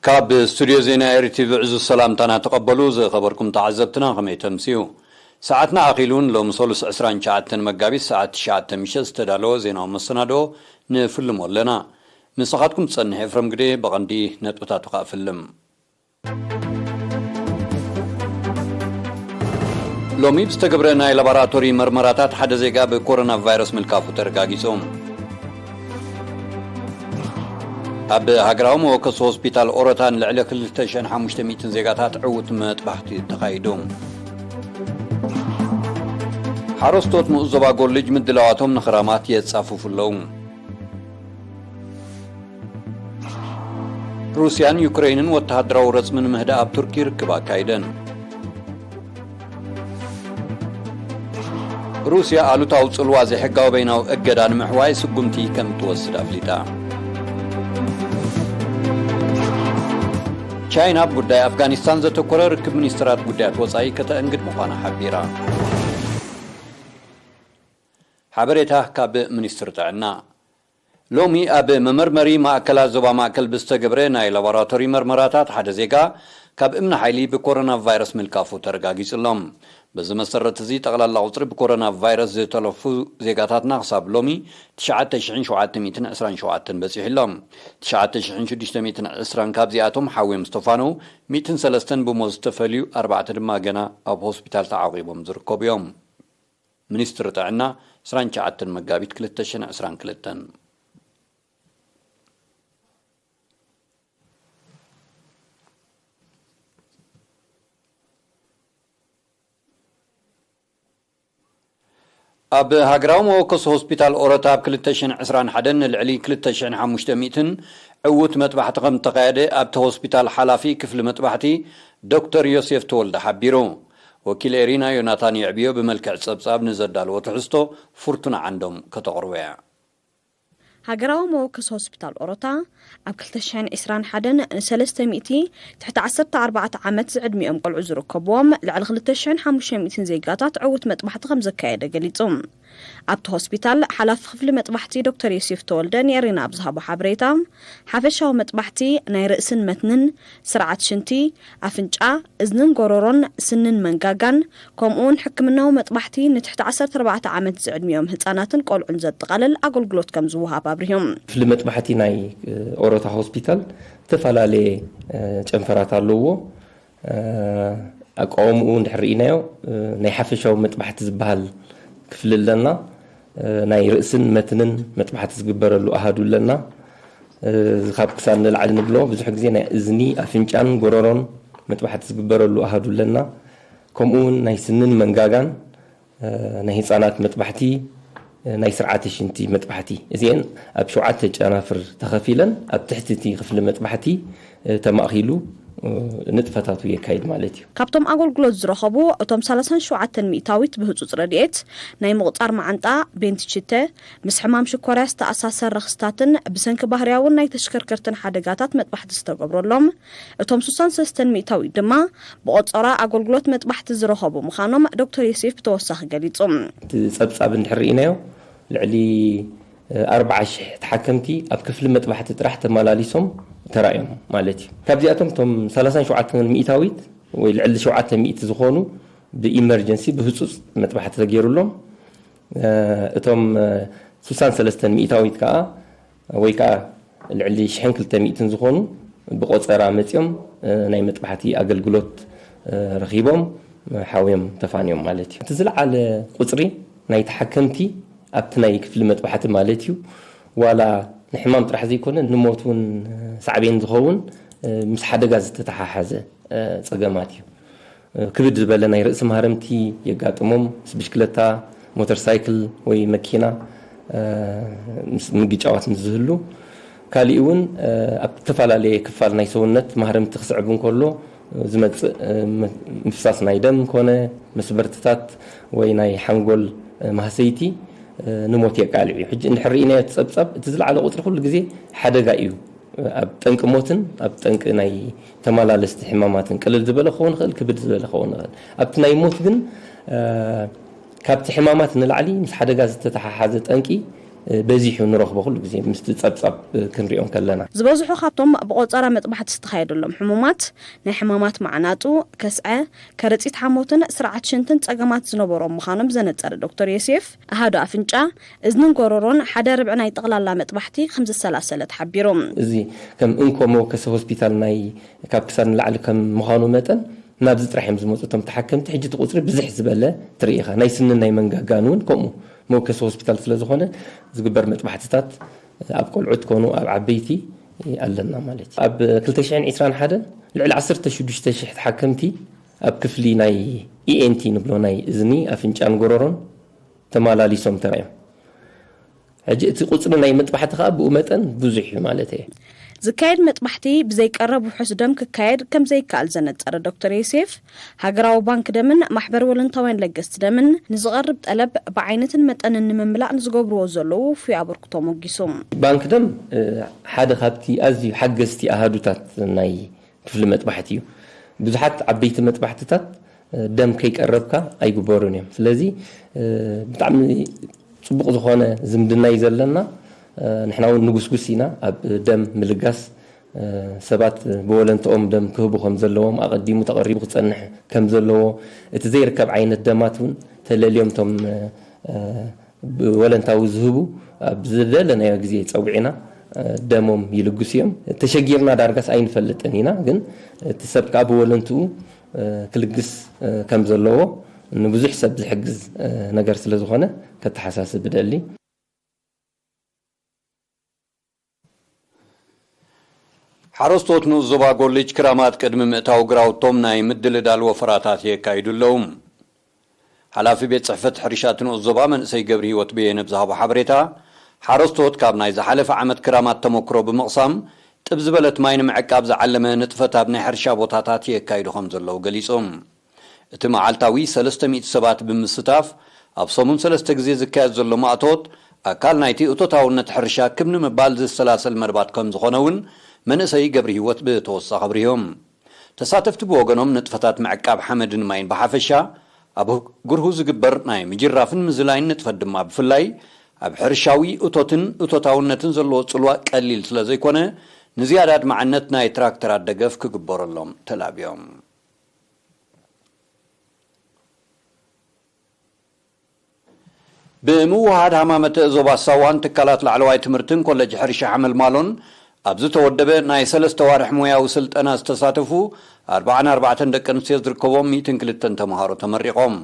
ካብ ስቱድዮ ዜና ኤሪ ቲቪ ዕዙዝ ሰላምታና ተቐበሉ። ዝኸበርኩም ተዓዘብትና፣ ከመይ ተምስዩ? ሰዓትና ኣኺሉን ሎሚ ሰሉስ ዕስራን ትሽዓተን መጋቢት ሰዓት ትሽዓተ ምሸት ዝተዳለወ ዜናዊ መሰናድኦ ንፍልሞ ኣለና። ምሳኻትኩም ዝጸንሕ ኤፍረም ግደ። ብቐንዲ ነጥብታቱ ከኣ ፍልም። ሎሚ ብዝተገብረ ናይ ላቦራቶሪ መርመራታት ሓደ ዜጋ ብኮሮና ቫይረስ ምልካፉ ተረጋጊጹ። ኣብ ሃገራዊ መወከሲ ሆስፒታል ኦሮታ ንልዕሊ ክልተ ሽሕን ሓሙሽተ ሚእትን ዜጋታት ዕዉት መጥባሕቲ ተኻይዱ። ሓረስቶት ንኡስ ዞባ ጎልጅ ምድላዋቶም ንኽራማት የጻፍፉ ኣለዉ። ሩስያን ዩክሬንን ወተሃደራዊ ረጽሚ ንምህዳእ ኣብ ቱርኪ ርክብ ኣካይደን። ሩስያ ኣሉታዊ ጽልዋ ዘይሕጋዊ በይናዊ እገዳ ንምሕዋይ ስጉምቲ ከም እትወስድ ኣፍሊጣ። ቻይና ኣብ ጉዳይ ኣፍጋኒስታን ዘተኮረ ርክብ ሚኒስትራት ጉዳያት ወጻኢ ከተእንግድ ምዃና ሓቢራ። ሓበሬታ ካብ ሚኒስትሪ ጥዕና። ሎሚ ኣብ መመርመሪ ማእከላት ዞባ ማእከል ብዝተገብረ ናይ ላቦራቶሪ መርመራታት ሓደ ዜጋ ካብ እምኒ ሓይሊ ብኮሮና ቫይረስ ምልካፉ ተረጋጊጹ ኣሎ። በዚ መሰረት እዚ ጠቕላላ ቁጽሪ ብኮሮና ቫይረስ ዝተለፉ ዜጋታትና ክሳብ ሎሚ ትሽዓተ ሽሕን ሸውዓተ ሚእትን ዕስራን ሸውዓተን በጺሑ ኣሎ። ትሽዓተ ሽሕን ሽዱሽተ ሚእትን ዕስራን ካብዚኣቶም ሓውዮም ዝተፋነው፣ ሚእትን ሰለስተን ብሞት ዝተፈልዩ፣ ኣርባዕተ ድማ ገና ኣብ ሆስፒታል ተዓቂቦም ዝርከቡ እዮም። ሚኒስትሪ ጥዕና፣ ዕስራን ትሽዓተን መጋቢት ክልተ ሽሕን ዕስራን ክልተን። ኣብ ሃገራዊ መወከሲ ሆስፒታል ኦሮታ ኣብ ክልተ ሽሕን ዕስራን ሓደን ንልዕሊ ክልተ ሽሕን ሓሙሽተ ሚእትን ዕዉት መጥባሕቲ ከም እተኻየደ ኣብቲ ሆስፒታል ሓላፊ ክፍሊ መጥባሕቲ ዶክተር ዮሴፍ ተወልደ ሓቢሩ። ወኪል ኤሪና ዮናታን የዕብዮ ብመልክዕ ጸብጻብ ንዘዳለዎ ትሕዝቶ ፍርቱና ዓንዶም ከተቕርቦ እያ። ሃገራዊ መወከሲ ሆስፒታል ኦሮታ ኣብ ክልተ ሽሕን ዕስራን ሓደን ንሰለስተ ሚእቲ ትሕቲ ዓሰርተ ኣርባዕተ ዓመት ዝዕድሚኦም ቆልዑ ዝርከብዎም ልዕሊ ክልተ ሽሕን ሓሙሽተ ሚእትን ዜጋታት ዕዉት መጥባሕቲ ከም ዘካየደ ገሊጹ። ኣብቲ ሆስፒታል ሓላፊ ክፍሊ መጥባሕቲ ዶክተር ዮሴፍ ተወልደ ንኤሪና ኣብ ዝሃቦ ሓበሬታ፣ ሓፈሻዊ መጥባሕቲ ናይ ርእስን መትንን፣ ስርዓት ሽንቲ፣ ኣፍንጫ፣ እዝንን ጎረሮን፣ ስንን መንጋጋን፣ ከምኡውን ሕክምናዊ መጥባሕቲ ንትሕቲ ዓሰርተ ኣርባዕተ ዓመት ዝዕድሚኦም ህጻናትን ቆልዑን ዘጠቓልል ኣገልግሎት ከም ዝወሃብ ኣብሪሆም። ክፍሊ መጥባሕቲ ናይ፣ እ፣ ኦሮታ ሆስፒታል ዝተፈላለየ፣ እ፣ ጨንፈራት ኣለዎ። እ፣ ኣቃውምኡ እንድሕር ርኢናዮ፣ እ፣ ናይ ሓፈሻዊ መጥባሕቲ ዝበሃል ክፍሊ ኣለና። እ፣ ናይ ርእስን መትንን መጥባሕቲ ዝግበረሉ ኣሃዱ ኣለና። እ፣ ካብ ክሳድ ንላዕሊ ንብሎ፣ ብዙሕ ግዜ ናይ እዝኒ፣ ኣፍንጫን ጎረሮን መጥባሕቲ ዝግበረሉ ኣሃዱ ኣለና። ከምኡ እውን ናይ ስንን መንጋጋን፣ እ፣ ናይ ህፃናት መጥባሕቲ፣ እ፣ ናይ ስርዓተ ሽንቲ መጥባሕቲ፣ እዚአን ኣብ ሸውዓተ ጨናፍር ተኸፊለን ኣብ ትሕቲ እቲ ክፍሊ መጥባሕቲ፣ እ፣ ተማእኺሉ፣ እ፣ ንጥፈታቱ የካይድ ማለት እዩ። ካብቶም ኣገልግሎት ዝረኸቡ፣ እቶም ሰላሳን ሸውዓተን ሚእታዊት ብህጹጽ ረድኤት ናይ ምቑጻር መዓንጣ፣ ቤንትቺተ፣ ምስ ሕማም ሽኮርያ ዝተኣሳሰር ረኽስታትን ብሰንኪ ባህርያውን ናይ ተሽከርከርትን ሓደጋታት መጥባሕቲ ዝተገብረሎም፣ እቶም ስሳን ሰለስተን ሚእታዊት ድማ ብቆጸራ ኣገልግሎት መጥባሕቲ ዝረኸቡ ምዃኖም ዶክተር ዮሴፍ ብተወሳኺ ገሊጹ። እቲ ጸብጻብ እንድሕር ርኢናዮ፣ ልዕሊ ኣርባዓ ሽሕ ተሓከምቲ ኣብ ክፍሊ መጥባሕቲ ጥራሕ ተመላሊሶም ተራእዮም ማለት እዩ። ካብዚኣቶም እቶም ሰላሳን ሸውዓተን ሚእታዊት ወይ ልዕሊ ሸውዓተ ሚእቲ ዝኾኑ ብኢመርጀንሲ ብህጹጽ መጥባሕቲ ተገይሩሎም፣ እ፣ እቶም፣ እ፣ ስሳን ሰለስተን ሚእታዊት ከኣ ወይ ከኣ ልዕሊ ሽሕን ክልተ ሚእትን ዝኾኑ ብቆጸራ መጺኦም፣ እ፣ ናይ መጥባሕቲ ኣገልግሎት፣ እ፣ ረኺቦም፣ እ፣ ሓውዮም ተፋንዮም ማለት እዩ። እቲ ዝለዓለ ቁጽሪ ናይ ተሓከምቲ ኣብቲ ናይ ክፍሊ መጥባሕቲ ማለት እዩ፣ ዋላ ንሕማም ጥራሕ ዘይኮነ ንሞት እውን ሳዕቤን ዝኸውን፣ እ፣ ምስ ሓደጋ ዝተተሓሓዘ፣ እ፣ ጸገማት እዩ። እ፣ ክብድ ዝበለ ናይ ርእሲ ማህረምቲ የጋጥሞም፣ ምስ ብሽክለታ፣ ሞተር ሳይክል ወይ መኪና፣ እ፣ ምስ ምግጫዋት ምስ ዝህሉ፣ ካሊእ እውን፣ እ፣ ኣብ ዝተፈላለየ ክፋል ናይ ሰውነት ማህረምቲ ክስዕብ እንከሎ፣ እ፣ ዝመጽእ፣ እ፣ ም-፣ ምፍሳስ ናይ ደም ኮነ መስበርትታት ወይ ናይ ሓንጎል፣ እ፣ ማህሰይቲ፣ እ፣ ንሞት የቃልዕ እዩ። ሕጂ እንድሕር ርኢናዮ እቲ ጸብጻብ፣ እቲ ዝለዓለ ቁጽሪ ኩሉ ግዜ ሓደጋ እዩ። ኣብ ጠንቂ ሞትን ኣብ ጠንቂ ናይ ተመላለስቲ ሕማማትን ቅልል ዝበለ ክኸውን ይኽእል፣ ክብድ ዝበለ ክኸውን ይኽእል። ኣብቲ ናይ ሞት ግን፣ እ፣ ካብቲ ሕማማት ንላዕሊ ምስ ሓደጋ ዝተተሓሓዘ ጠንቂ በዚሑ ንረኽቦ ኩሉ ግዜ ምስቲ ጸብጻብ ክንሪኦ ከለና። ዝበዝሑ ካብቶም ብቆጸራ መጥባሕቲ ዝተኻየደሎም ሕሙማት ናይ ሕማማት ማዕናጡ፣ ከስዐ፣ ከረጺት ሓሞትን ስርዓት ሽንትን ጸገማት ዝነበሮም ምዃኖም ዘነጸረ ዶክተር ዮሴፍ፣ ኣሃዱ ኣፍንጫ፣ እዝንን ጎረሮን ሓደ ርብዒ ናይ ጠቕላላ መጥባሕቲ ከም ዝሰላሰለ ተሓቢሩ። እዚ ከም እንኮ መወከሲ ሆስፒታል ናይ ካብ ክሳድ ንላዕሊ ከም ምዃኑ መጠን ናብዚ ጥራሕ እዮም ዝመፁ እቶም ተሓከምቲ። ሕጂ እቲ ቁፅሪ ብዝሕ ዝበለ ትርኢ ኢኻ። ናይ ስንን ናይ መንጋጋን እውን ከምኡ መወከሲ ሆስፒታል ስለ ዝኾነ ዝግበር መጥባሕትታት ኣብ ቆልዑት ኮኑ ኣብ ዓበይቲ ኣለና ማለት እዩ። ኣብ ክልተ ሽሕን ዕስራን ሓደን ልዕሊ ዓሰርተ ሽዱሽተ ሽሕ ተሓከምቲ ኣብ ክፍሊ ናይ ኢኤንቲ ንብሎ ናይ እዝኒ ኣፍንጫን ጎረሮን ተማላሊሶም ተራዮም። ሕጂ እቲ ቁፅሪ ናይ መጥባሕቲ ከዓ ብኡ መጠን ብዙሕ እዩ ማለት እየ። ዝካየድ መጥባሕቲ ብዘይቀረብ ውሑስ ደም ክካየድ ከም ዘይከኣል ዘነጸረ ዶክተር ዮሴፍ፣ ሃገራዊ ባንክ ደምን ማሕበር ወለንታውያን ለገስቲ ደምን ንዝቐርብ ጠለብ ብዓይነትን መጠንን ንምምላእ ንዝገብርዎ ዘለዉ ውፉይ ኣበርክቶ ሞጊሱ። ባንክ ደም ሓደ ካብቲ ኣዝዩ ሓገዝቲ ኣሃዱታት ናይ ክፍሊ መጥባሕቲ እዩ። ብዙሓት ዓበይቲ መጥባሕትታት ደም ከይቀረብካ ኣይግበሩን እዮም። ስለዚ ብጣዕሚ ፅቡቕ ዝኾነ ዝምድና እዩ ዘለና። ንሕና እውን ንጉስጉስ ኢና ኣብ ደም ምልጋስ። ሰባት ብወለንትኦም ደም ክህቡ ከም ዘለዎም፣ ኣቐዲሙ ተቐሪቡ ክጸንሕ ከም ዘለዎ፣ እቲ ዘይርከብ ዓይነት ደማት እውን ተለልዮም እቶም ብወለንታዊ ዝህቡ ኣብ ዝደለናዮ ግዜ ጸዊዕና ደሞም ይልግሱ እዮም። ተሸጊርና ዳርጋስ ኣይንፈልጥን ኢና፣ ግን እቲ ሰብ ከዓ ብወለንትኡ ክልግስ ከም ዘለዎ ንብዙሕ ሰብ ዝሕግዝ ነገር ስለ ዝኾነ ከተሓሳስብ እደሊ። ሓረስቶት ንኡስ ዞባ ጎልጅ ክራማት ቅድሚ ምእታው ግራውቶም ናይ ምድልዳል ወፈራታት የካይዱ ኣለዉ። ሓላፊ ቤት ጽሕፈት ሕርሻ እቲ ንኡስ ዞባ መንእሰይ ገብረሂወት በየነ ብዝሃቦ ሓበሬታ፣ ሓረስቶት ካብ ናይ ዝሓለፈ ዓመት ክራማት ተመክሮ ብምቕሳም ጥብ ዝበለት ማይ ንምዕቃብ ዝዓለመ ንጥፈታት ናይ ሕርሻ ቦታታት የካይዱ ከም ዘለዉ ገሊጹ። እቲ መዓልታዊ ሰለስተ ሚእቲ ሰባት ብምስታፍ ኣብ ሰሙን ሰለስተ ግዜ ዝካየድ ዘሎ ማእቶት ኣካል ናይቲ እቶታውነት ሕርሻ ክብ ንምባል ዝሰላሰል መርባት ከም ዝኾነ እውን መንእሰይ ገብረሂወት ብተወሳኺ ኣብሪሆም። ተሳተፍቲ ብወገኖም ንጥፈታት ምዕቃብ ሓመድን ማይን ብሓፈሻ ኣብ ግርሁ ዝግበር ናይ ምጅራፍን ምዝላይን ንጥፈት ድማ ብፍላይ ኣብ ሕርሻዊ እቶትን እቶታውነትን ዘለዎ ጽልዋ ቀሊል ስለ ዘይኮነ ንዝያዳ ኣድማዕነት ናይ ትራክተራት ደገፍ ክግበረሎም ተላብዮም። ብምውሃድ ሃማመተ ዞባ ሳዋን ትካላት ላዕለዋይ ትምህርትን ኮለጅ ሕርሻ ሓመልማሎን ኣብ ዝተወደበ ናይ ሰለስተ ዋርሕ ሞያዊ ስልጠና ዝተሳተፉ ኣርባዓን ኣርባዕተን ደቂ ኣንስትዮ ዝርከቦም ሚእትን ክልተን ተምሃሮ ተመሪቖም።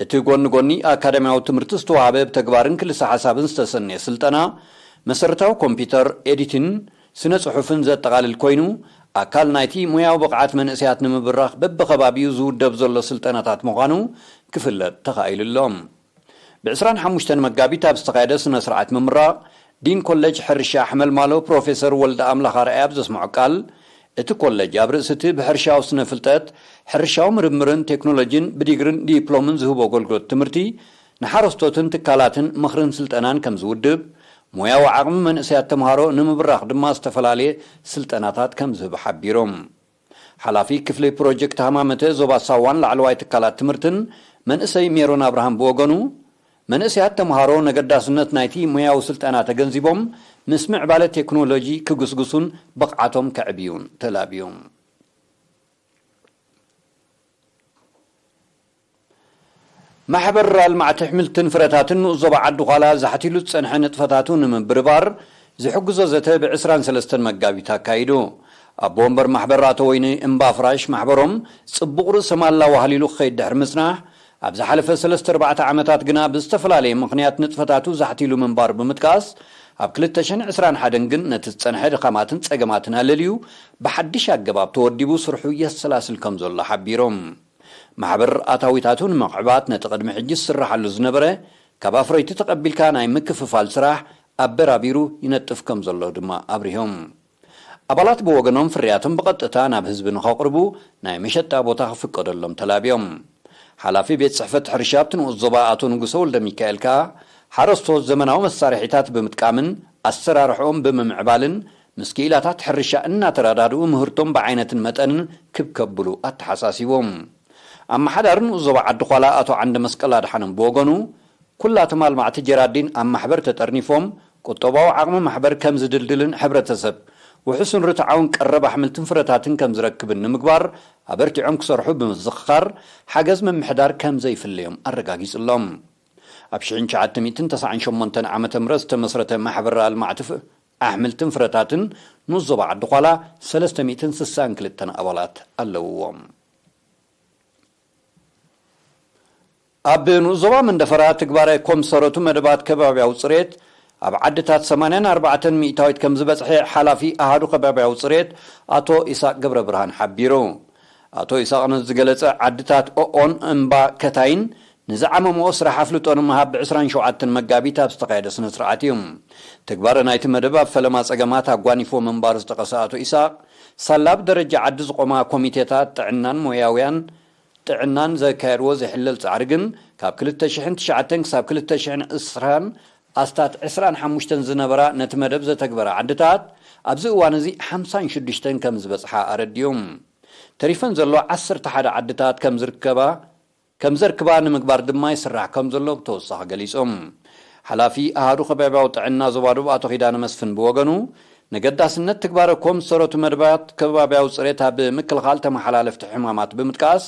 እቲ ጎኒ ጎኒ ኣካዳሚያዊ ትምህርቲ ዝተዋህበ ብተግባርን ክልሰ ሓሳብን ዝተሰነየ ስልጠና መሰረታዊ ኮምፒውተር፣ ኤዲቲን ስነ ጽሑፍን ዘጠቓልል ኮይኑ ኣካል ናይቲ ሞያዊ ብቕዓት መንእሰያት ንምብራኽ በብኸባቢኡ ዝውደብ ዘሎ ስልጠናታት ምዃኑ ክፍለጥ ተኻኢሉ ኣሎ። ብ ዕስራን ሓሙሽተን መጋቢት ኣብ ዝተኻየደ ስነ ስርዓት ምምራቕ ዲን ኮሌጅ ሕርሻ ሓመልማሎ ፕሮፌሰር ወልደ ኣምላኽ ኣርኣያ ኣብ ዘስምዖ ቃል እቲ ኮሌጅ ኣብ ርእሲ እቲ ብሕርሻዊ ስነ ፍልጠት፣ ሕርሻዊ ምርምርን ቴክኖሎጂን ብዲግርን ዲፕሎምን ዝህቦ ኣገልግሎት ትምህርቲ ንሓረስቶትን ትካላትን ምኽርን ስልጠናን ከም ዝውድብ፣ ሞያዊ ዓቕሚ መንእሰያት ተምሃሮ ንምብራኽ ድማ ዝተፈላለየ ስልጠናታት ከም ዝህብ ሓቢሮም። ሓላፊ ክፍሊ ፕሮጀክት ሃማመተ ዞባ ሳዋን ላዕለዋይ ትካላት ትምህርትን መንእሰይ ሜሮን ኣብርሃም ብወገኑ፣ መንእሰያት ተምሃሮ ነገዳስነት ናይቲ ሞያዊ ስልጠና ተገንዚቦም ምስ ምዕባለ ቴክኖሎጂ ክግስግሱን ብቕዓቶም ከዕብዩን ተላብዩ። ማሕበር ኣልማዕቲ ኣሕምልትን ፍረታትን ንኡስ ዞባ ዓዲ ዃላ ዛሕቲሉ ዝጸንሐ ንጥፈታቱ ንምብርባር ዝሕግዞ ዘተ ብ ዕስራን ሰለስተን መጋቢት ኣካይዱ። ኣቦ ወንበር ማሕበር ኣቶ ወይኒ እምባፍራሽ ማሕበሮም ጽቡቕ ርእሰ ማል ኣዋህሊሉ ክኸይድ ድሕሪ ምጽናሕ ኣብ ዝሓለፈ ሰለስተ ኣርባዕተ ዓመታት ግና ብዝተፈላለየ ምኽንያት ንጥፈታቱ ዛሕቲሉ ምንባሩ ብምጥቃስ ኣብ ክልተ ሽሕን ዕስራን ሓደን ግን ነቲ ዝጸንሐ ድኻማትን ጸገማትን ኣለልዩ ብሓድሽ ኣገባብ ተወዲቡ ስርሑ የሰላስል ከም ዘሎ ሓቢሮም። ማሕበር ኣታዊታቱ ንምኽዕባት ነቲ ቅድሚ ሕጂ ዝስርሓሉ ዝነበረ ካብ ኣፍረይቲ ተቐቢልካ ናይ ምክፍፋል ስራሕ ኣበራቢሩ ይነጥፍ ከም ዘሎ ድማ ኣብሪሆም። ኣባላት ብወገኖም ፍርያቶም ብቐጥታ ናብ ህዝቢ ንኸቕርቡ ናይ መሸጣ ቦታ ክፍቀደሎም ተላብዮም። ሓላፊ ቤት ጽሕፈት ሕርሻ ኣብቲ ንኡስ ዞባ ኣቶ ንጉሰ ወልደ ሚካኤል ከኣ ሓረስቶት ዘመናዊ መሳርሒታት ብምጥቃምን ኣሰራርሕኦም ብምምዕባልን ምስ ክኢላታት ሕርሻ እናተረዳድኡ ምህርቶም ብዓይነትን መጠንን ክብ ከብሉ ኣተሓሳሲቦም። ኣመሓዳሪ ንኡስ ዞባ ዓዲ ዃላ ኣቶ ዓንደ መስቀል ኣድሓኖም ብወገኑ ኩላቶም ኣልማዕቲ ጀራዲን ኣብ ማሕበር ተጠርኒፎም፣ ቁጠባዊ ዓቕሚ ማሕበር ከም ዝድልድልን ሕብረተሰብ ውሑስን ርትዓውን ቀረብ ኣሕምልትን ፍረታትን ከም ዝረክብን ንምግባር ኣበርቲዖም ክሰርሑ ብምዝኽኻር፣ ሓገዝ ምምሕዳር ከም ዘይፍለዮም ኣረጋጊጹሎም። ኣብ ሽሕን ትሽዓተ ሚእትን ተስዓን ሸሞንተን ዓመተ ምህረት ዝተመስረተ ማሕበር ኣልማዕቲ ፍ-፣ ኣሕምልትን ፍረታትን ንኡስ ዞባ ዓዲ ዃላ ሰለስተ ሚእትን ስሳን ክልተን ኣባላት ኣለውዎ። ኣብ ንኡስ ዞባ መንደፈራ ትግባረ ኮም ሰረቱ መደባት ከባብያዊ ጽሬት ኣብ ዓድታት ሰማንያን ኣርባዕተን ሚእታዊት ከም ዝበጽሐ ሓላፊ ኣሃዱ ከባብያዊ ጽሬት ኣቶ ኢሳቅ ገብረ ብርሃን ሓቢሩ። ኣቶ ኢሳቅ ነዚ ዝገለጸ ዓድታት ኦኦን እምባ ከታይን ንዝዓመምኦ ስራሕ ኣፍልጦ ንምሃብ ብ ዕስራን ሸውዓተን መጋቢት ኣብ ዝተኻየደ ስነ ስርዓት እዩ። ትግባረ ናይቲ መደብ ኣብ ፈለማ ጸገማት ኣጓኒፎ ምንባሩ ዝጠቐሰ ኣቶ ኢሳቅ፣ ሳላ ብደረጃ ዓዲ ዝቆማ ኮሚቴታት ጥዕናን ሞያውያን ጥዕናን ዘካየድዎ ዘይሕለል ጻዕሪ ግን፣ ካብ ክልተ ሽሕን ትሽዓተን ክሳብ ክልተ ሽሕን ዕስራን ኣስታት ዕስራን ሓሙሽተን ዝነበራ ነቲ መደብ ዘተግበራ ዓድታት፣ ኣብዚ እዋን እዚ ሓምሳን ሽዱሽተን ከም ዝበጽሓ ኣረዲኡ። ተሪፈን ዘሎ ዓሰርተ ሓደ ዓድታት ከም ዝርከባ፣ ከም ዘርክባ ንምግባር ድማ ይስራሕ ከም ዘሎ ብተወሳኺ ገሊጹ። ሓላፊ ኣሃዱ ከባብያዊ ጥዕና ዞባ ደቡብ ኣቶ ኪዳነ መስፍን ብወገኑ፣ ንገዳስነት ትግባረ ኮም ዝሰረቱ መደባት ከባብያዊ ጽሬት ኣብ ምክልኻል ተመሓላለፍቲ ሕማማት ብምጥቃስ፣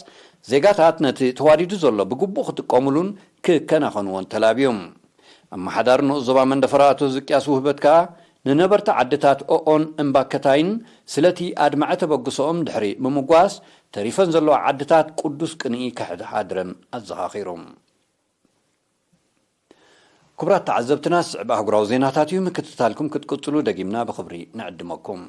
ዜጋታት ነቲ ተዋዲዱ ዘሎ ብግቡእ ክጥቀሙሉን ክከናኸንዎን ተላብዮም። ኣመሓዳሪ ንኡስ ዞባ መንደፈራ ኣቶ ዝቅያስ ውህበት ከኣ፣ ንነበርቲ ዓድታት ኦኦን እምባከታይን ስለቲ ኣድማዒ ተበግሶኦም ድሕሪ ምምጓስ፣ ተሪፈን ዘለዋ ዓድታት ቅዱስ ቅንኢ ከሕድሓድረን ኣዘኻኺሮም። ክቡራት ተዓዘብትና፣ ዝስዕብ ኣህጉራዊ ዜናታት እዩ። ምክትታልኩም ክትቅጽሉ ደጊምና ብኽብሪ ንዕድመኩም።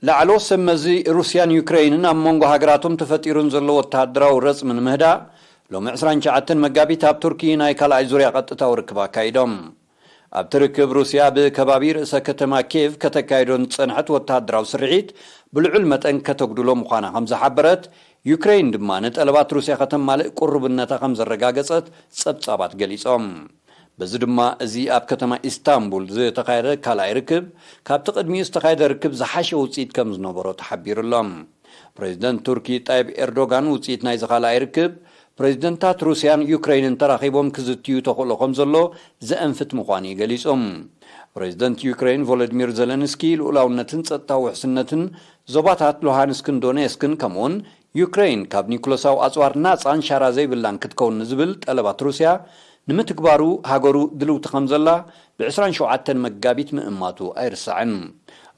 ላዕለዎት ሰብ መዚ ሩስያን ዩክረይንን ኣብ መንጎ ሃገራቶም ተፈጢሩን ዘሎ ወተሃደራዊ ረጽሚ ንምህዳእ፣ ሎሚ ዕስራን ትሽዓተን መጋቢት ኣብ ቱርኪ ናይ ካልኣይ ዙርያ ቀጥታዊ ርክብ ኣካይዶም። ኣብቲ ርክብ፣ ሩስያ ብከባቢ ርእሰ ከተማ ኪየቭ ከተካይዶ ንዝጸንሐት ወተሃደራዊ ስርሒት ብልዑል መጠን ከተጉድሎ ምዃና ከም ዝሓበረት፣ ዩክረይን ድማ ንጠለባት ሩስያ ከተማልእ ቅሩብነታ ከም ዘረጋገጸት ጸብጻባት ገሊጾም። በዚ ድማ፣ እዚ ኣብ ከተማ ኢስታንቡል ዝተኻየደ ካልኣይ ርክብ፣ ካብቲ ቅድሚኡ ዝተኻየደ ርክብ ዝሓሸ ውጽኢት ከም ዝነበሮ ተሓቢሩ ኣሎ። ፕሬዚደንት ቱርኪ ጣይብ ኤርዶጋን ውጽኢት ናይዚ ካልኣይ ርክብ፣ ፕሬዚደንታት ሩስያን ዩክረይንን ተራኺቦም ክዝትዩ ተኽእሎ ከም ዘሎ ዘእንፍት ምዃኑ እዩ ገሊጹ። ፕሬዚደንት ዩክረይን ቮሎዲሚር ዘለንስኪ፣ ልኡላውነትን ጸጥታዊ ውሕስነትን ዞባታት ሉሃንስክን ዶኔስክን፣ ከምኡውን ዩክረይን ካብ ኒኩለሳዊ ኣጽዋር ናጻን ሻራ ዘይብላን ክትከውን ንዝብል ጠለባት ሩስያ ንምትግባሩ ሃገሩ ድልውቲ ከም ዘላ ብ ዕስራን ሸውዓተን መጋቢት ምእማቱ ኣይርሳዕን።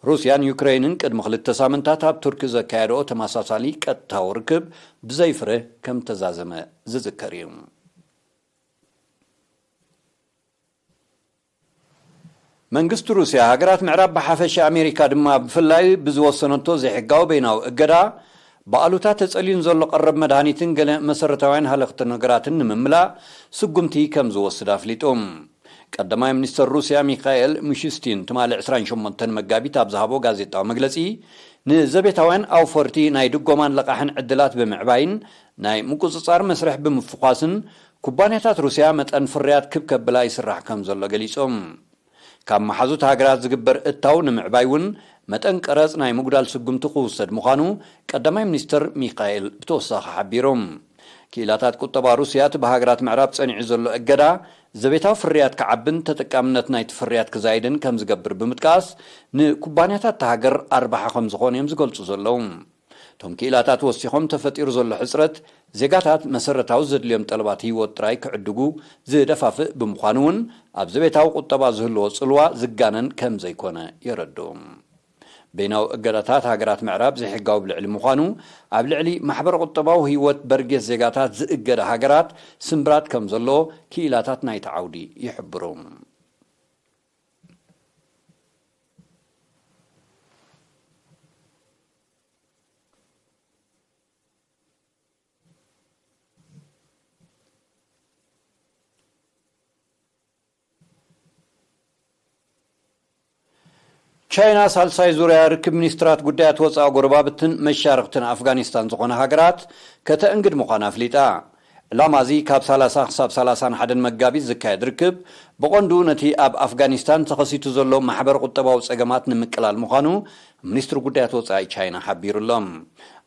ሩስያን ዩክረይንን ቅድሚ ክልተ ሳምንታት ኣብ ቱርኪ ዘካየድኦ ተመሳሳሊ ቀጥታዊ ርክብ ብዘይ ፍረ ከም ተዛዘመ ዝዝከር እዩ። መንግስቲ ሩስያ፣ ሃገራት ምዕራብ ብሓፈሻ፣ ኣሜሪካ ድማ ብፍላይ ብዝወሰነቶ ዘይሕጋዊ በይናዊ እገዳ፣ ብኣሉታ ተጸልዩ ንዘሎ ቀረብ መድሃኒትን ገለ መሰረታውያን ሃለኽቲ ነገራትን ንምምላእ ስጉምቲ ከም ዝወስድ ኣፍሊጡ። ቀዳማይ ሚኒስተር ሩስያ ሚካኤል ሚሹስቲን ትማሊ ዕስራን ሸሞንተን መጋቢት ኣብ ዝሃቦ ጋዜጣዊ መግለጺ፣ ንዘቤታውያን ኣውፈርቲ ናይ ድጎማን ለቓሕን ዕድላት ብምዕባይን ናይ ምቁጽጻር መስርሕ ብምፍዃስን፣ ኩባንያታት ሩስያ መጠን ፍርያት ክብ ከብላ ይስራሕ ከም ዘሎ ገሊጹ። ካብ መሓዙት ሃገራት ዝግበር እታው ንምዕባይ እውን መጠን ቀረጽ ናይ ምጉዳል ስጉምቲ ክውሰድ ምዃኑ ቀዳማይ ሚኒስተር ሚካኤል ብተወሳኺ ሓቢሩ። ክኢላታት ቁጠባ ሩስያ፣ እቲ ብሃገራት ምዕራብ ጸኒዑ ዘሎ እገዳ፣ ዘቤታዊ ፍርያት ክዓብን ተጠቃምነት ናይቲ ፍርያት ክዛይድን ከም ዝገብር ብምጥቃስ፣ ንኩባንያታት እታ ሃገር ኣርባሓ ከም ዝኾኑ እዮም ዝገልጹ ዘለዉ። እቶም ክኢላታት ወሲኾም፣ ተፈጢሩ ዘሎ ሕጽረት፣ ዜጋታት መሰረታዊ ዘድልዮም ጠለባት ህይወት ጥራይ ክዕድጉ ዝደፋፍእ ብምዃኑ እውን፣ ኣብ ዘቤታዊ ቁጠባ ዝህልዎ ጽልዋ ዝጋነን ከም ዘይኮነ የረድኡ። በይናዊ እገዳታት ሃገራት ምዕራብ ዘይሕጋዊ ብልዕሊ ምዃኑ፣ ኣብ ልዕሊ ማሕበረ ቁጠባዊ ህይወት በርጌስ ዜጋታት ዝእገዳ ሃገራት ስምብራት ከም ዘሎ ክኢላታት ናይቲ ዓውዲ ይሕብሩ። ቻይና፣ ሳልሳይ ዙርያ ርክብ ሚኒስትራት ጉዳያት ወጻኢ ጎረባብትን መሻርኽትን ኣፍጋኒስታን ዝኾነ ሃገራት ከተእንግድ ምዃና ኣፍሊጣ። ዕላማ እዚ ካብ ሰላሳ ክሳብ ሰላሳን ሓደን መጋቢት ዝካየድ ርክብ ብቐንዱ ነቲ ኣብ ኣፍጋኒስታን ተኸሲቱ ዘሎ ማሕበረ ቁጠባዊ ጸገማት ንምቅላል ምዃኑ ሚኒስትሪ ጉዳያት ወጻኢ ቻይና ሓቢሩ ኣሎ።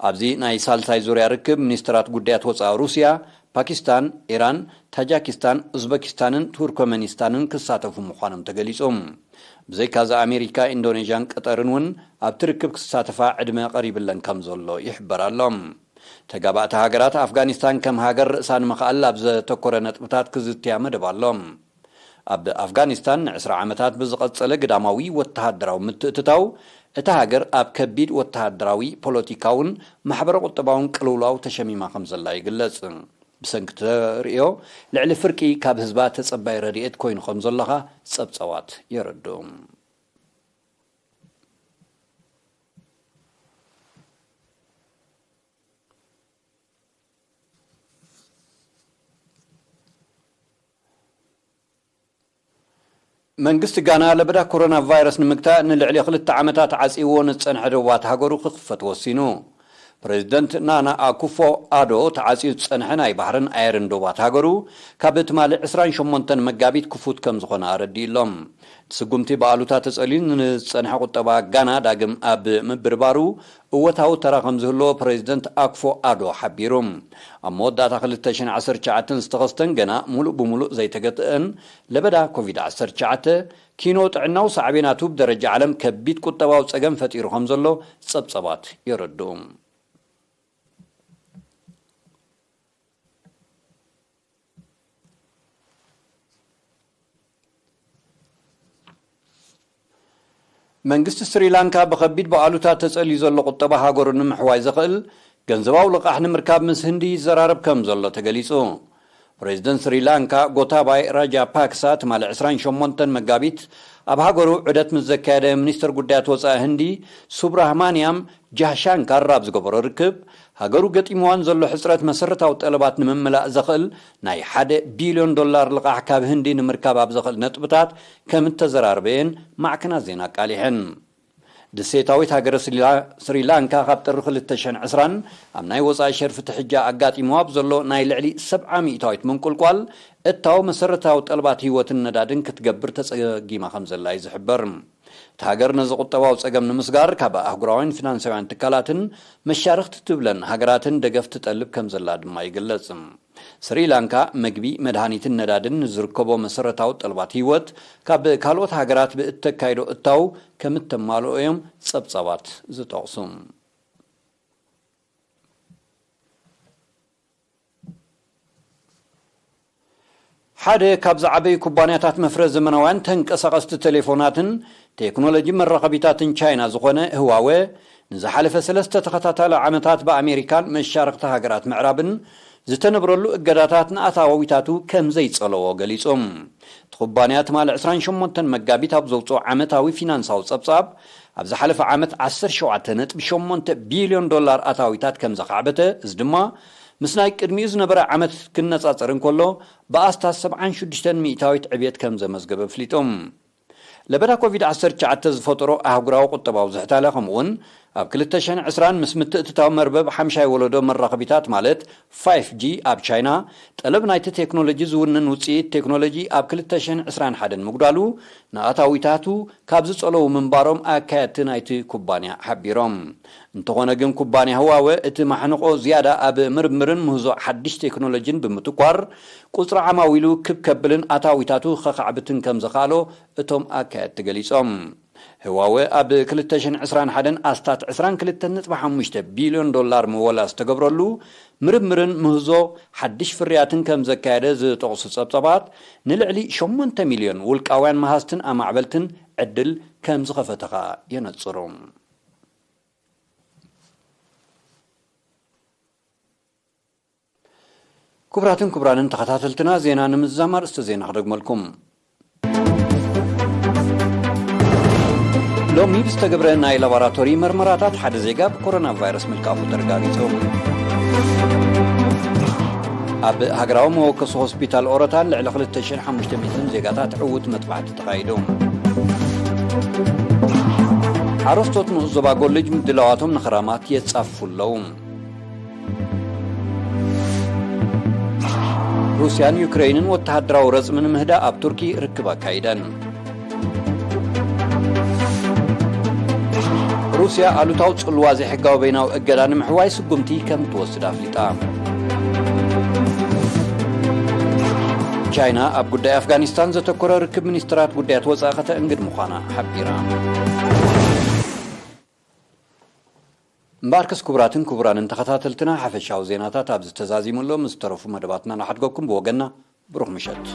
ኣብዚ ናይ ሳልሳይ ዙርያ ርክብ ሚኒስትራት ጉዳያት ወጻኢ ሩስያ፣ ፓኪስታን፣ ኢራን፣ ታጃኪስታን፣ ኡዝበኪስታንን ቱርኮመኒስታንን ክሳተፉ ምዃኖም ተገሊጹ። ብዘይካዚ ኣሜሪካ፣ ኢንዶኔዥያን ቀጠርን እውን ኣብቲ ርክብ ክሳተፋ ዕድመ ቀሪብለን ከም ዘሎ ይሕበር ኣሎ። ተጋባእቲ ሃገራት ኣፍጋኒስታን ከም ሃገር ርእሳ ንምኽኣል ኣብ ዘተኮረ ነጥብታት ክዝትያ መደብ ኣሎ። ኣብ ኣፍጋኒስታን ንዕስራ ዓመታት ብዝቐጸለ ግዳማዊ ወተሃደራዊ ምትእትታው፣ እታ ሃገር ኣብ ከቢድ ወተሃደራዊ፣ ፖለቲካውን ማሕበረ ቁጠባውን ቅልውላው ተሸሚማ ከም ዘላ ይግለጽ። ብሰንኪ ተርእዮ ልዕሊ ፍርቂ ካብ ህዝባ ተጸባይ ረድኤት ኮይኑ ከም ዘሎ ኸኣ ጸብጸባት የረድኡ። መንግስቲ ጋና ለበዳ ኮሮና ቫይረስ ንምግታእ ንልዕሊ ክልተ ዓመታት ዓጽይዎ ንዝጸንሐ ዶባት ሃገሩ ክኽፈት ወሲኑ። ፕሬዚደንት ናና ኣኩፎ ኣዶ ተዓጽዩ ዝጸንሐ ናይ ባሕርን ኣየርን ዶባት ሃገሩ ካብ ትማሊ ዕስራን ሸሞንተን መጋቢት ክፉት ከም ዝኾነ ኣረዲኡ ኣሎም። እቲ ስጉምቲ ብኣሉታ ተጸልዩ ንዝጸንሐ ቁጠባ ጋና ዳግም ኣብ ምብርባሩ እወታዊ ተራ ከም ዝህልዎ ፕሬዚደንት ኣኩፎ ኣዶ ሓቢሩ። ኣብ መወዳእታ ክልተ ሽሕን ዓሰርተ ትሽዓተን ዝተኸስተን ገና ሙሉእ ብሙሉእ ዘይተገትአን ለበዳ ኮቪድ ዓሰርተ ትሽዓተ ኪኖ ጥዕናዊ ሳዕቤናቱ ብደረጃ ዓለም ከቢድ ቁጠባዊ ጸገም ፈጢሩ ከም ዘሎ ጸብጸባት የረድኡ። መንግስቲ ስሪላንካ ብኸቢድ ብኣሉታ ተጸልዩ ዘሎ ቁጠባ ሃገሩ ንምሕዋይ ዘኽእል ገንዘባዊ ልቓሕ ንምርካብ ምስ ህንዲ ይዘራረብ ከም ዘሎ ተገሊጹ። ፕሬዚደንት ስሪላንካ ጎታባይ ራጃፓክሳ ትማሊ ዕስራን ሸሞንተን መጋቢት ኣብ ሃገሩ ዑደት ምስ ዘካየደ፣ ሚኒስተር ጉዳያት ወጻኢ ህንዲ ሱብራህማንያም ጃህሻንካር ኣብ ዝገበሮ ርክብ፣ ሃገሩ ገጢምዋን ዘሎ ሕጽረት መሰረታዊ ጠለባት ንምምላእ ዘኽእል ናይ ሓደ ቢልዮን ዶላር ልቓሕ ካብ ህንዲ ንምርካብ ኣብ ዘኽእል ነጥብታት ከም እተዘራረበየን ማዕከናት ዜና ኣቃሊሐን። ደሴታዊት ሃገረ ስሪላ-፣ ስሪላንካ ካብ ጥሪ ክልተ ሽሕን ዕስራን ኣብ ናይ ወጻኢ ሸርፊ ትሕጃ ኣጋጢምዋ ኣብ ዘሎ ናይ ልዕሊ ሰብዓ ሚእታዊት ምንቁልቋል እታው መሰረታዊ ጠለባት ህይወትን ነዳድን ክትገብር ተጸጊማ ከም ዘላ እዩ ዝሕበር። እታ ሃገር ነዚ ቁጠባዊ ጸገም ንምስጋር ካብ ኣህጉራውያን ፊናንሳውያን ትካላትን መሻርኽቲ ትብለን ሃገራትን ደገፍ ትጠልብ ከም ዘላ ድማ ይግለጽ። ስሪላንካ መግቢ፣ መድሃኒትን ነዳድን ንዝርከቦ መሰረታዊ ጠለባት ህይወት ካብ ካልኦት ሃገራት ብእተካይዶ እታው ከም እተማልኦ እዮም ጸብጻባት ዝጠቕሱ። ሓደ ካብ ዝዓበዩ ኩባንያታት መፍረ ዘመናውያን ተንቀሳቐስቲ ቴሌፎናትን ቴክኖሎጂ መራኸቢታትን ቻይና ዝኾነ ህዋወ፣ ንዝሓለፈ ሰለስተ ተኸታታሊ ዓመታት ብኣሜሪካን መሻርኽቲ ሃገራት ምዕራብን ዝተነብረሉ እገዳታት ንኣታዊታቱ ከም ዘይጸለዎ ገሊጹ። እቲ ኩባንያ ትማሊ ዕስራን ሸሞንተን መጋቢት ኣብ ዘውጽኦ ዓመታዊ ፊናንሳዊ ጸብጻብ፣ ኣብ ዝሓለፈ ዓመት ዓሰርተ ሸውዓተ ነጥቢ ሸሞንተ ቢልዮን ዶላር ኣታዊታት ከም ዘኻዕበተ፣ እዚ ድማ ምስ ናይ ቅድሚኡ ዝነበረ ዓመት ክነጻጸር እንከሎ፣ ብኣስታት ሰብዓን ሽዱሽተን ሚእታዊት ዕብየት ከም ዘመዝገበ ኣፍሊጡ። ለበዳ ኮቪድ ዓሰርተ ትሽዓተ ዝፈጠሮ ኣህጉራዊ ቁጠባዊ ዝሕታለ፣ ከምኡውን ኣብ ክልተ ሽሕን ዕስራን ምስ ምትእትታው መርበብ ሓምሻይ ወለዶ መራኸቢታት ማለት ፋይፍ ጂ ኣብ ቻይና፣ ጠለብ ናይቲ ቴክኖሎጂ ዝውንን ውጽኢት ቴክኖሎጂ ኣብ ክልተ ሽሕን ዕስራን ሓደን ምጉዳሉ፣ ንኣታዊታቱ ካብ ዝጸለዉ ምንባሮም ኣካየድቲ ናይቲ ኩባንያ ሓቢሮም። እንተኾነ ግን፣ ኩባንያ ህዋወ እቲ ማሕንቖ ዝያዳ ኣብ ምርምርን ምህዞ ሓድሽ ቴክኖሎጂን ብምትኳር፣ ቁጽሪ ዓማዊሉ ክብ ከብልን ኣታዊታቱ ከኻዕብትን ከም ዘኽኣሎ እቶም ኣካየድቲ ገሊጾም። ህዋወ ኣብ ክልተ ሽሕን ዕስራን ሓደን ኣስታት ዕስራን ክልተን ነጥቢ ሓሙሽተ ቢልዮን ዶላር ምወላ ዝተገብረሉ ምርምርን ምህዞ ሓድሽ ፍርያትን ከም ዘካየደ ዝጠቕሱ ጸብጻባት፣ ንልዕሊ ሸሞንተ ሚልዮን ውልቃውያን መሃዝትን ኣማዕበልትን ዕድል ከም ዝኸፈተ ኸኣ የነጽሩ። ክቡራትን ክቡራንን ተኸታተልትና፣ ዜና ንምዝዛም ኣርእስተ ዜና ክደግመልኩም። ሎሚ ብዝተገብረ ናይ ላቦራቶሪ መርመራታት ሓደ ዜጋ ብኮሮና ቫይረስ ምልካፉ ተረጋጊጹ። ኣብ ሃገራዊ መወከሲ ሆስፒታል ኦረታን ልዕሊ ክልተ ሽሕን ሓሙሽተ ሚእትን ዜጋታት ዕዉት መጥባሕቲ ተኻይዱ። ሓረስቶት ንኡስ ዞባ ጎልጅ ምድላዋቶም ንኽራማት የጻፍፉ ኣለዉ። ሩስያን ዩክሬይንን ወተሃደራዊ ረጽሚ ንምህዳእ ኣብ ቱርኪ ርክብ ኣካይደን። ሩስያ ኣሉታዊ ጽልዋ ዘይሕጋዊ በይናዊ እገዳ ንምሕዋይ ስጉምቲ ከም ትወስድ ኣፍሊጣ። ቻይና ኣብ ጉዳይ ኣፍጋኒስታን ዘተኮረ ርክብ ሚኒስትራት ጉዳያት ወጻኢ ከተእንግድ ምዃና ሓቢራ። እምበኣርከስ ክቡራትን ክቡራንን ተኸታተልትና፣ ሓፈሻዊ ዜናታት ኣብዚ ተዛዚሙ ኣሎ። ምስ ዝተረፉ መደባትና ንሓድገኩም። ብወገንና ብሩኽ ምሸት።